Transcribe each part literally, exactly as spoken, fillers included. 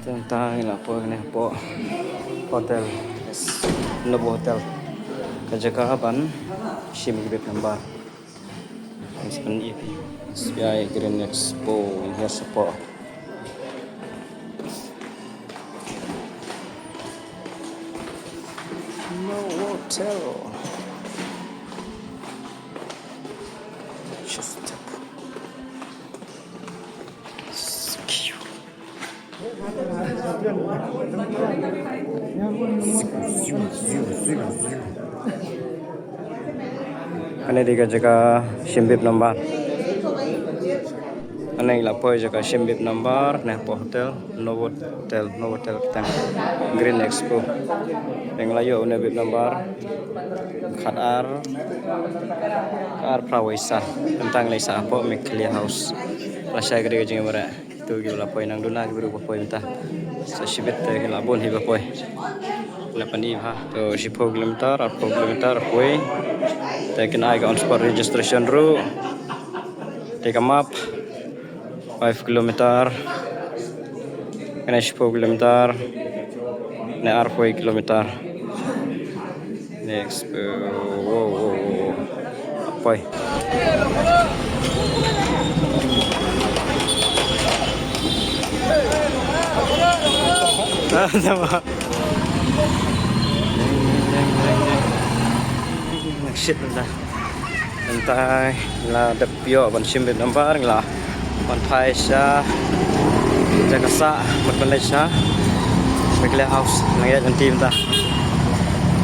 Tang ngi la poi ne poi hotel. Yes. Novotel. Ka jaka ban shim ki bib number. Thanks ban ip. S B I Green Expo in here support. Novotel. Just step. Kane dei ka jaka shim bib number. Kane ngi la poi jaka shim bib number ne poi hotel, Novotel, Novotel tang Green Expo. Ngi la ïoh une bib number khat ar, ar phra wei sa. Tang lei sa poi Meghalaya House. La shai ka dei ka jingmara. Kitu ki la poi nang duna ki bru ba poi mynta. Sa shibit te ki la bun hi ba poi. La pani ha. To shiphew kilometer, arphew kilometer poi. Te kin ai ka on spot registration ruh. Te ka map. Five kilometer. Kane shiphew kilometer. Ne arphew kilometer. Next, uh, wow, wow, wow. Poi. Ah, tama. Shit, na. Mynta la dep ïoh ban shim bib number, la wan phai sha jaka sah, mut ban leit sha Meghalaya House, nang ïaid lynti mynta.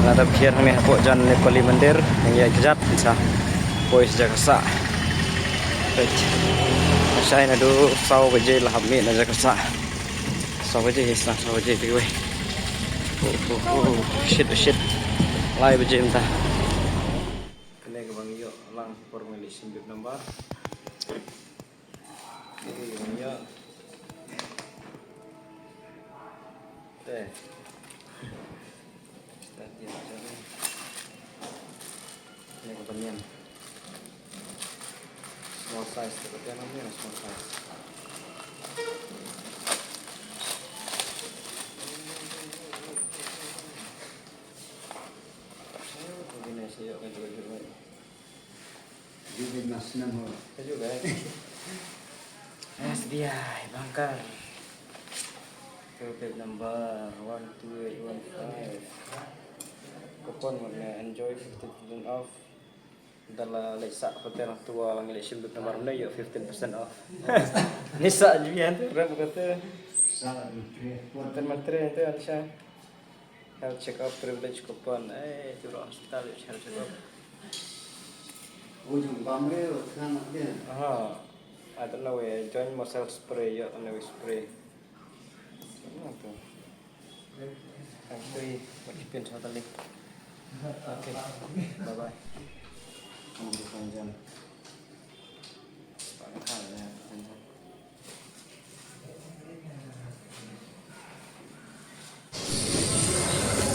La dep khier hangne hapoh jan Nepali Mandir, nang ïaid kjat sha, poi sha jaka sah. Peit. Shai naduh saw baje la hap mih na jaka sah. Saw baje hi, sa saw baje te wei. Oh, oh, oh, shit, oh, shit. Lai baje mynta. Kane kaba ngi ïoh lang por ngi leit shim bib number. Kane kaba ngi ïoh. Te. Start ïa ka jaka. Kane kaba niam. Small size te kaba niam, small size. Kane sa ïoh ka jaka jaka. Jubit mas nam ho. Ka jubit. S B I Banker. Bib number one two eight one five. Coupon mane enjoy fifty percent off. Da la leit sah hotel tu la ngi leit shim bib number mane ïoh fifteen percent off. Ni sah jubit tu rem kata. Sa matre. Matre matre tu Alisha. Health check-up privilege coupon. Eh, tu hospital health check-up. Oh, jong bam re, oh, tang dia. Aha. I don't know, eh, join muscle spray, ïoh, ano spray. Ano tu? Ang tu, what you pin totally. Okay. Bye-bye. Kamu bukan jam. Pakai hal ya, bukan jam.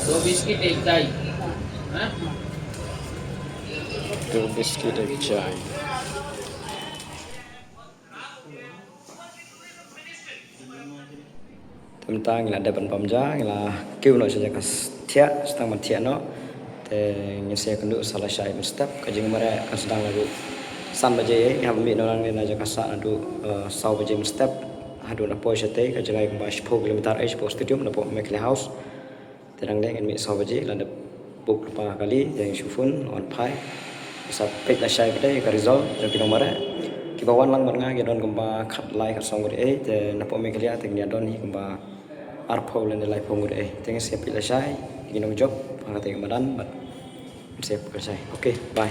दो बिस्किट एक चाय। हाँ? दो बिस्किट एक चाय। Te mynta ngi la dep ban pom ja, ngi la kiew noh sha jaka thiah, sdang ban thiah noh. Te ngin sa ïakynduh sa lashai mynstep, ka jingmare kan sdang naduh san baje, ngi hap mih noh nangne na jaka sah naduh, eh, saw baje mynstep. Haduh na poi shatei, ka jngai kumba shiphew kilometer, eh, shiphew stadium, na poi Meghalaya House. Te nangne ngin mih saw baje, la dep book lypa kali, ïa ngi shu phone, la wan phai. Sa peit lashai pat ïa ka result jong ki nongmareh. Kiba wan lang bad nga ki don kumba khatlai khatsaw ngut ei, te na poi Meghalaya te ngin ïa don hi kumba arphew lane laiphew ngut ei. Te ngin sa peit lashai ïa ki nongjop ha katei ka madan bad ngin sa peit lashai. Okay, bye.